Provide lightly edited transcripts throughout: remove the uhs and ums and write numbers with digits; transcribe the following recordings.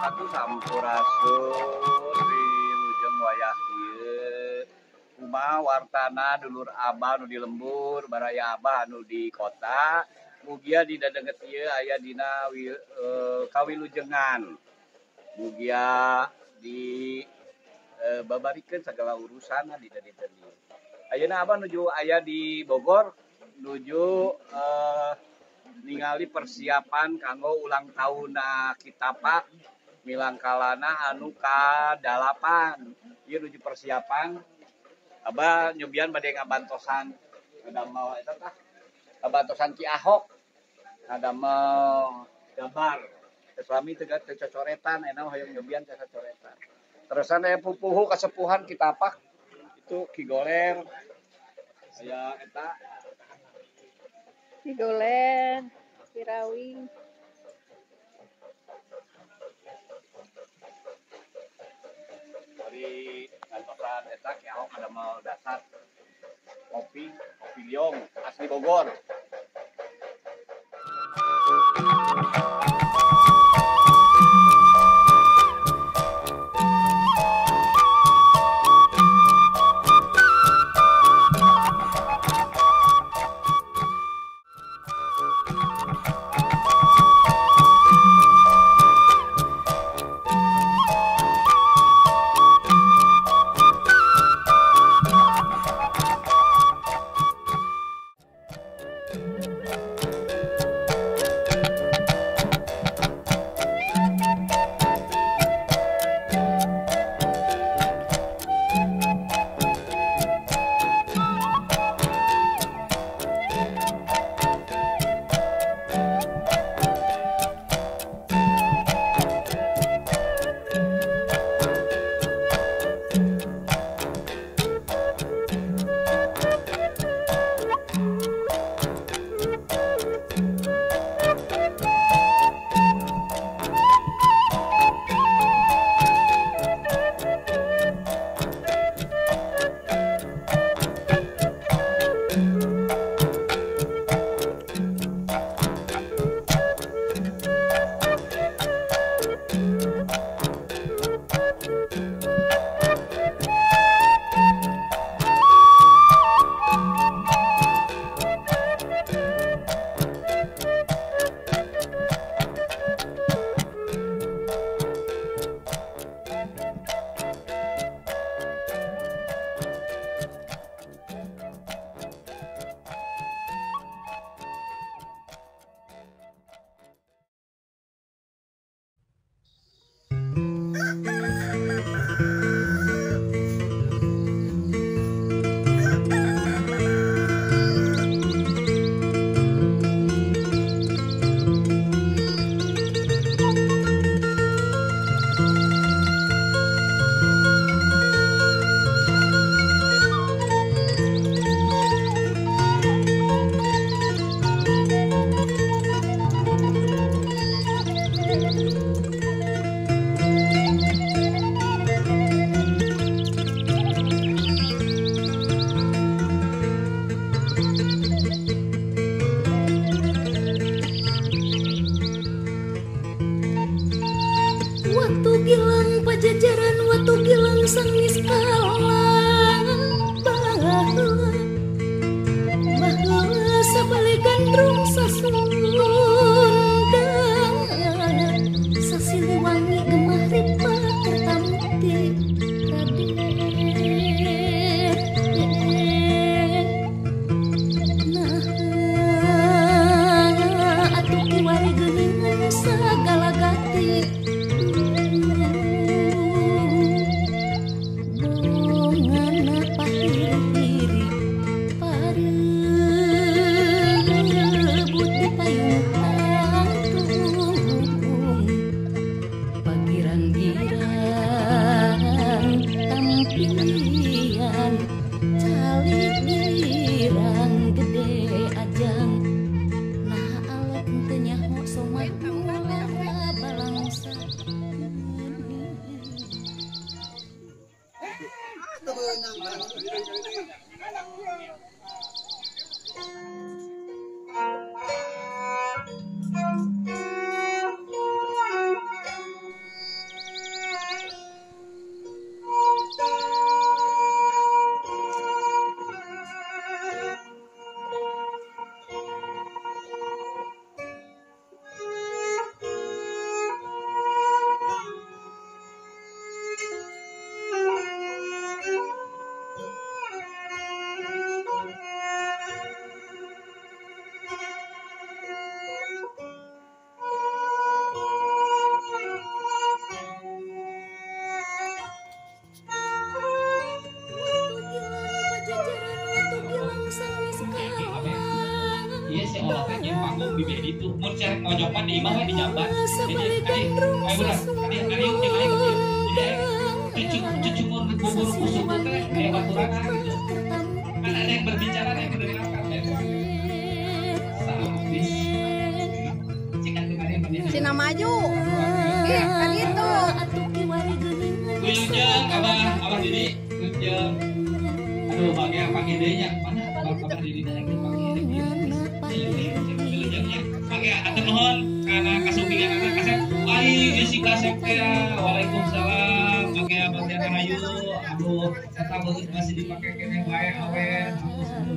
Wabarakatuh. Sampurasun wilujeng wayah ieu. Kumaha wartana dulur abah nu di lembur, baraya abah nu di kota. Mugia di dadenget ieu aya dina kawilujengan. Mugia di babarikeun sagala urusan di dinten ieu. Ayeuna abah nuju aya di Bogor nuju ningali persiapan kanggo ulang tahunna Ki Tapak milangkalana anu ka-8. Ieu nuju persiapan abah nyobian bade ngabantosan ngadamel eta tah ngabantosan Ki Ahok ngadamel gambar. Suami teu cocoretan enak hoyong nyobian teu cocoretan. Terusan aya pupuhu kasepuhan Ki Tapak itu Ki Goler aya eta Ki Goler, Ki Rawing. Dari ngantosan eta Ki Ahok ngadamel dasar kopi, kopi liong asli Bogor. Watu gilang pajajaran, watu gilang sang niskala baheula baheula sabalik gandrung sasundang sasiliwangi gemah ripah kertamukti Raden. Nah atuh kiwari geuningan sagala gati. di bedi tuh mun sia mojokan di imah we di jamban. Jadi tadi ayo urang tadi tadi jeung aing jadi aing cucu bubur busuk teh aya baturanna gitu. Kan ada yang berbicara ada yang mendengarkan ya. Sadis. Cina maju. Ih, kan itu. Wilujeng abah, abah Didi, wilujeng. Aduh, bagi apa idenya? Mana abah Didi yang dipanggil? Wilujengnya. Oke, atur nuhun kana kasumpingan anak kasep. Ai, si kasep teh. Waalaikumsalam. Oke, abah teh rahayu. Aduh, eta beungeut masih dipake keneh wae awet.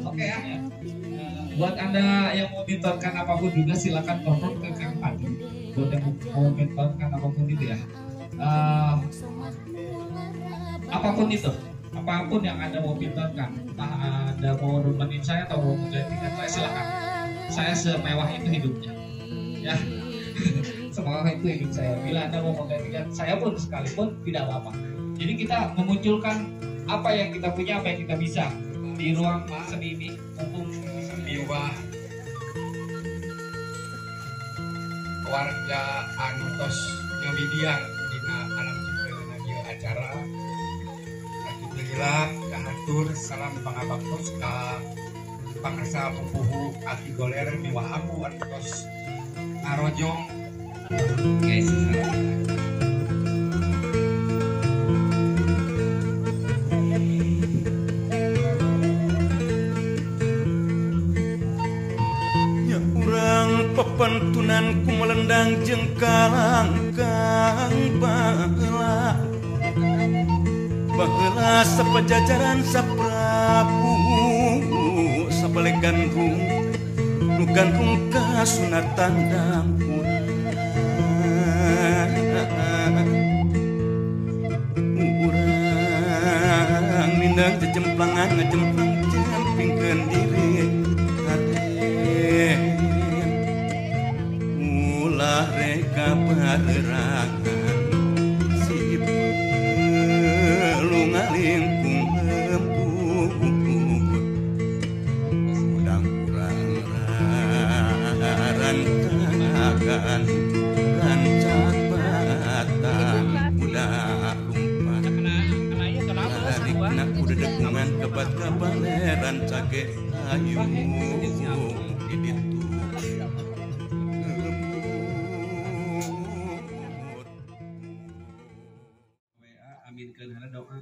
Oke ya. Buat Anda yang mau mintakan apapun juga silakan telepon ke Kang Padi. Buat yang mau mintakan apapun itu ya. Apapun itu, apapun yang Anda mau pintarkan, entah Anda mau nemenin saya atau mau menggantikan saya, silakan. Saya semewah itu hidupnya, ya. Semewah itu hidup saya. Bila Anda mau menggantikan saya pun sekalipun tidak apa-apa. Jadi kita memunculkan apa yang kita punya, apa yang kita bisa di ruang seni ini, mumpung miwah warga anu tos ngamidian dina alam cipta ieu acara. Alhamdulillah kahatur salam pangabaktos ka pangersa pupuhu Aki Goler miwah ambu anu tos ngarojong. Guys, pepentunan ku melendang jeung kalangkang baheula baheula sapajajaran saprabu sabalik gandrung nu gandrung kasunatan dampurang urang mindang jejemplangan ngejemplang jempingkeun diri hate ulah reka barerangan si pelu ngalingkung lembut udang kurang rantakan rancak batang udah lumpat tarikna kudu dekungan kebat kabaleran cage ayu di ditu. Doa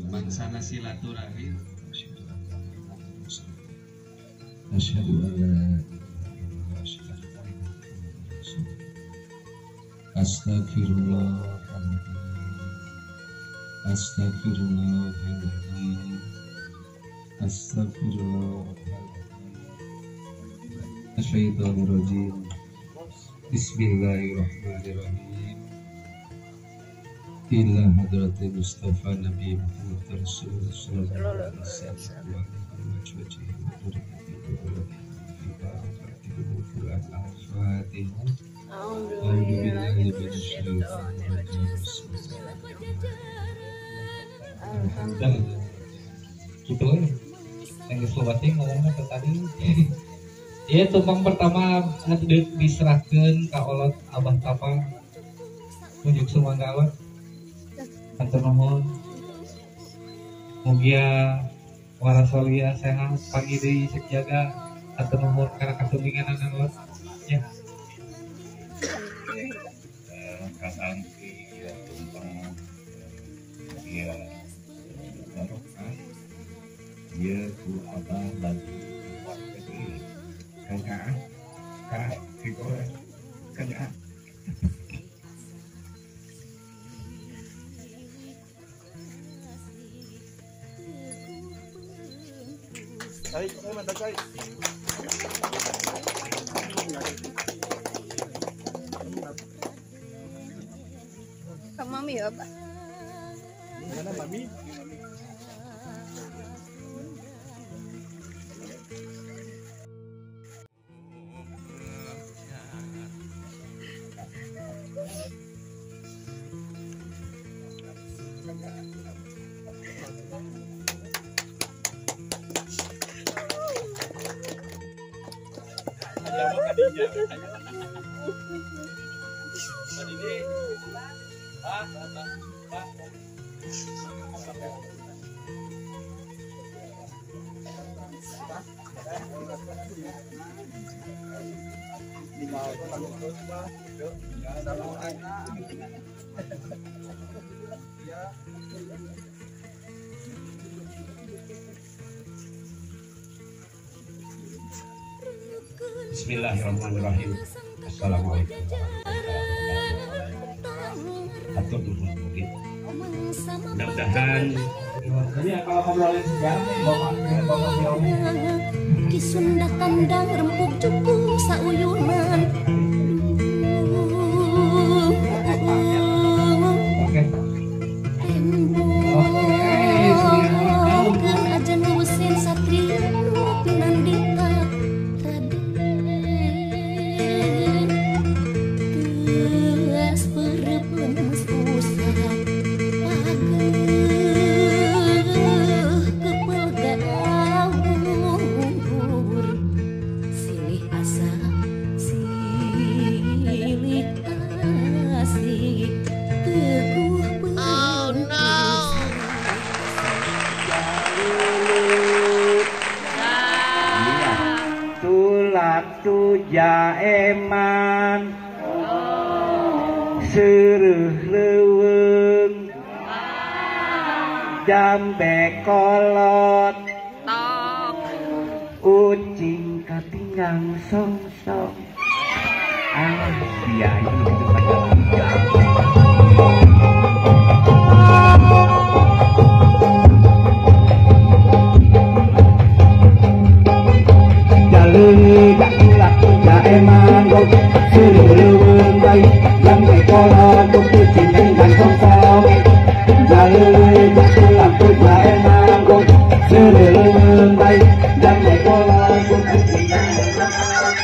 bangsana silaturahim. Asyhadu an la ilaha illallah wa asyhadu anna Muhammadar rasulullah. Astagfirullahaladzim. Astagfirullahaladzim. Astagfirullahaladzim. Asyaitonirrajim. Bismillahirrahmanirrahim. Ila hadratil Mustafa Nabi Muhammad Rasulullah sallallahu alaihi wasallam wa alihi wa al-Fatihah. A'udzu billahi minasyaitonir rajim. Alhamdulillah. Gitu yang geus ngomongna ke tadi. Iya, tumpang pertama diserahkeun ka olot Abah Tapang. Tunjuk sumangga olot. Hatur nuhun. Mugia warasolia sehat pagi deui cek jaga. Hatur nuhun kana kasumpinganan olot. Ya. Kang Angki ya tumpang mugia barokah. Ieu ku Abah bantu warga. Kang Aa, Kang Ki Goler, Kang Aa. Tarik, mantap tarik. Ke mami ya, Pak. Mana mami? Bismillahirrahmanirrahim. Assalamualaikum warahmatullahi wabarakatuh. Atur nuhun mungkin. Mudah-mudahan. Jadi kalau ngobrolin sejarah nih bapak bapak Fiomi. Ki Sunda kandang rempuk cukup sauyunan. Oke. Tembongkeun aja nusin satria nu pinandita Raden. Teas pereplemes usah pageuh kepel gaur. Silih asa silih asih teguh. Oh no. Tulak tuja eman sereuh leuweung jambe kolot ucing katinggang song-song. Ah, iya itu gitu saja. Jalui tulak tuja eman sereuh leuweung bae jambe kolot ucing katinggang song-song. Jalui tulak tuja eman sereuh leuweung bae jambe kolot ucing katinggang song-song.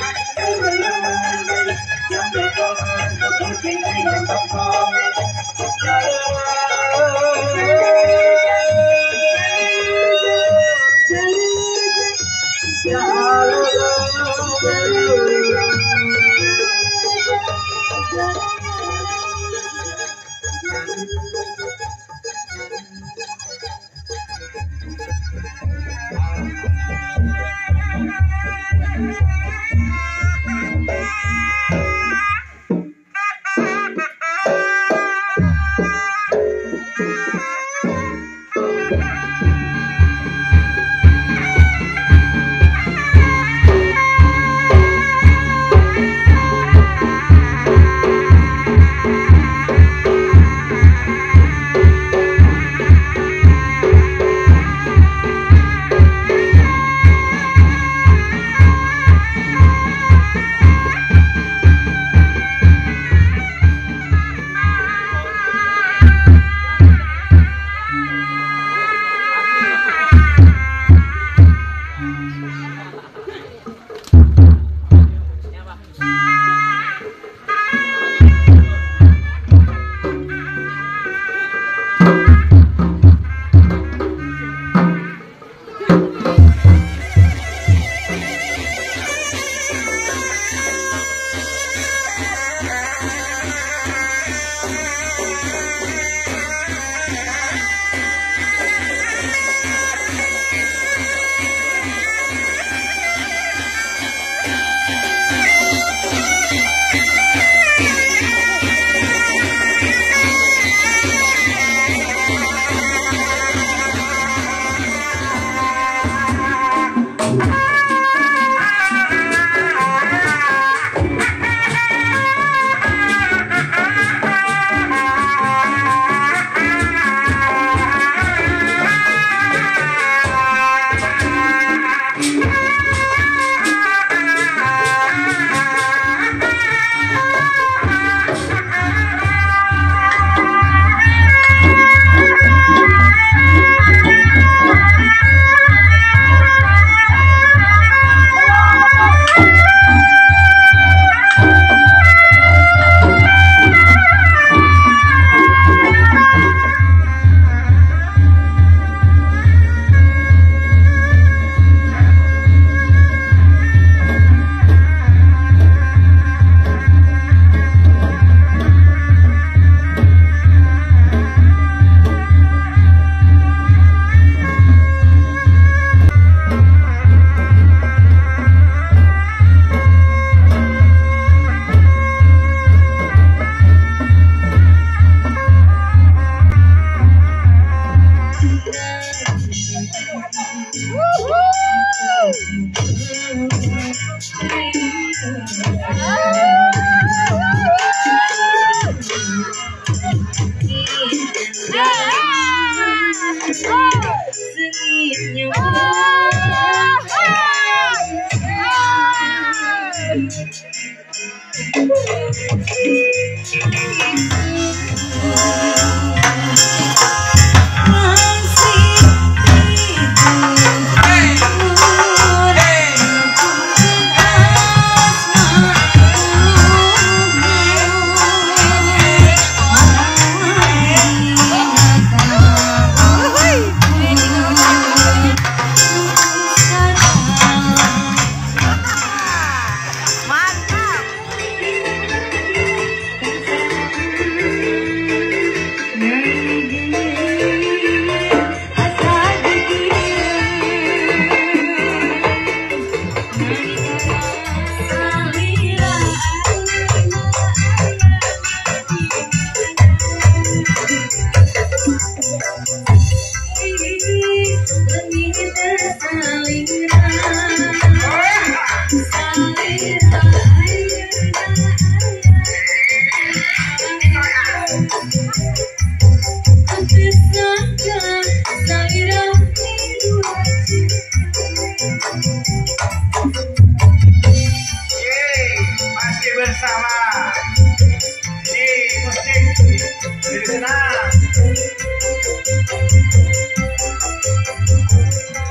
Ini musik di sana.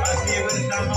Masih bersama